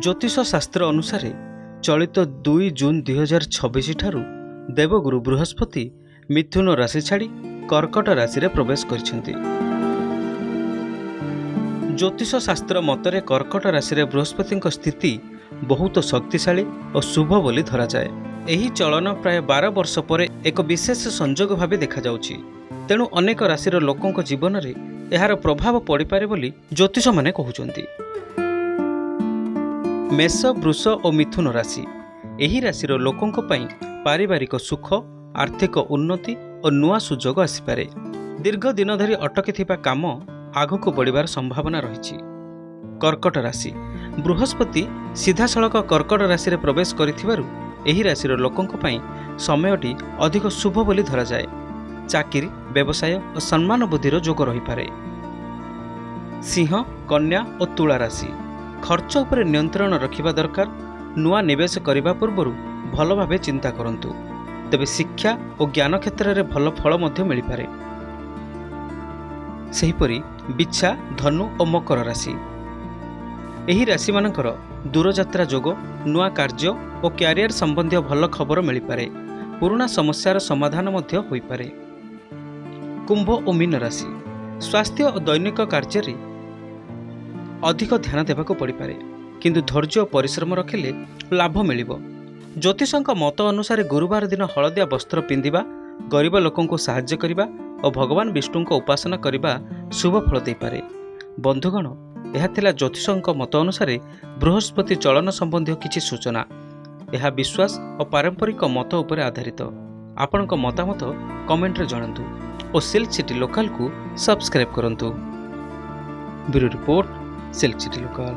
ଜ୍ୟୋତିଷ ଶାସ୍ତ୍ର ଅନୁସାରେ ଚଳିତ 2 ଜୁନ୍ 2026 ଠାରୁ ଦେବଗୁରୁ ବୃହସ୍ପତି ମିଥୁନ ରାଶି ଛାଡ଼ି କର୍କଟ ରାଶିରେ ପ୍ରବେଶ କରିଛନ୍ତି। ଜ୍ୟୋତିଷ ଶାସ୍ତ୍ର ମତରେ କର୍କଟ ରାଶିରେ ବୃହସ୍ପତିଙ୍କ ସ୍ଥିତି ବହୁତ ଶକ୍ତିଶାଳୀ ଓ ଶୁଭ ବୋଲି ଧରାଯାଏ। ଏହି ଚଳନ ପ୍ରାୟ 12 ବର୍ଷ ପରେ ଏକ ବିଶେଷ ସଂଯୋଗ ଭାବେ ଦେଖାଯାଉଛି। ତେଣୁ ଅନେକ ରାଶିର ଲୋକଙ୍କ ଜୀବନରେ ଏହାର ପ୍ରଭାବ ପଡ଼ିପାରେ ବୋଲି ଜ୍ୟୋତିଷମାନେ କହୁଛନ୍ତି। ମେଷ, ବୃଷ ଓ ମିଥୁନ ରାଶି। ଏହି ରାଶିର ଲୋକଙ୍କ ପାଇଁ ପାରିବାରିକ ସୁଖ, ଆର୍ଥିକ ଉନ୍ନତି ଓ ନୂଆ ସୁଯୋଗ ଆସିପାରେ। ଦୀର୍ଘ ଦିନ ଧରି ଅଟକିଥିବା କାମ ଆଗକୁ ବଢ଼ିବାର ସମ୍ଭାବନା ରହିଛି। କର୍କଟ ରାଶି। ବୃହସ୍ପତି ସିଧାସଳଖ କର୍କଟ ରାଶିରେ ପ୍ରବେଶ କରିଥିବାରୁ ଏହି ରାଶିର ଲୋକଙ୍କ ପାଇଁ ସମୟଟି ଅଧିକ ଶୁଭ ବୋଲି ଧରାଯାଏ। ଚାକିରି, ବ୍ୟବସାୟ ଓ ସମ୍ମାନ ବୃଦ୍ଧିର ଯୋଗ ରହିପାରେ। ସିଂହ, କନ୍ୟା ଓ ତୁଳା ରାଶି। ଖର୍ଚ୍ଚ ଉପରେ ନିୟନ୍ତ୍ରଣ ରଖିବା ଦରକାର। ନୂଆ ନିବେଶ କରିବା ପୂର୍ବରୁ ଭଲ ଭାବେ ଚିନ୍ତା କରନ୍ତୁ। ତେବେ ଶିକ୍ଷା ଓ ଜ୍ଞାନ କ୍ଷେତ୍ରରେ ଭଲ ଫଳ ମଧ୍ୟ ମିଳିପାରେ। ସେହିପରି ବିଛା, ଧନୁ ଓ ମକର ରାଶି। ଏହି ରାଶିମାନଙ୍କର ଦୂରଯାତ୍ରା ଯୋଗ, ନୂଆ କାର୍ଯ୍ୟ ଓ କ୍ୟାରିୟର ସମ୍ବନ୍ଧୀୟ ଭଲ ଖବର ମିଳିପାରେ। ପୁରୁଣା ସମସ୍ୟାର ସମାଧାନ ମଧ୍ୟ ହୋଇପାରେ। କୁମ୍ଭ ଓ ମୀନ ରାଶି। ସ୍ୱାସ୍ଥ୍ୟ ଓ ଦୈନିକ କାର୍ଯ୍ୟରେ ଅଧିକ ଧ୍ୟାନ ଦେବାକୁ ପଡ଼ିପାରେ, କିନ୍ତୁ ଧୈର୍ଯ୍ୟ ଓ ପରିଶ୍ରମ ରଖିଲେ ଲାଭ ମିଳିବ। ଜ୍ୟୋତିଷଙ୍କ ମତ ଅନୁସାରେ ଗୁରୁବାର ଦିନ ହଳଦିଆ ବସ୍ତ୍ର ପିନ୍ଧିବା, ଗରିବ ଲୋକଙ୍କୁ ସାହାଯ୍ୟ କରିବା ଓ ଭଗବାନ ବିଷ୍ଣୁଙ୍କ ଉପାସନା କରିବା ଶୁଭ ଫଳ ଦେଇପାରେ। ବନ୍ଧୁଗଣ, ଏହା ଥିଲା ଜ୍ୟୋତିଷଙ୍କ ମତ ଅନୁସାରେ ବୃହସ୍ପତି ଚଳନ ସମ୍ବନ୍ଧୀୟ କିଛି ସୂଚନା। ଏହା ବିଶ୍ୱାସ ଓ ପାରମ୍ପରିକ ମତ ଉପରେ ଆଧାରିତ। ଆପଣଙ୍କ ମତାମତ କମେଣ୍ଟରେ ଜଣାନ୍ତୁ ଓ ସିଲ୍କ ସିଟି ଲୋକାଲକୁ ସବସ୍କ୍ରାଇବ୍ କରନ୍ତୁ। Bureau report, silk city local.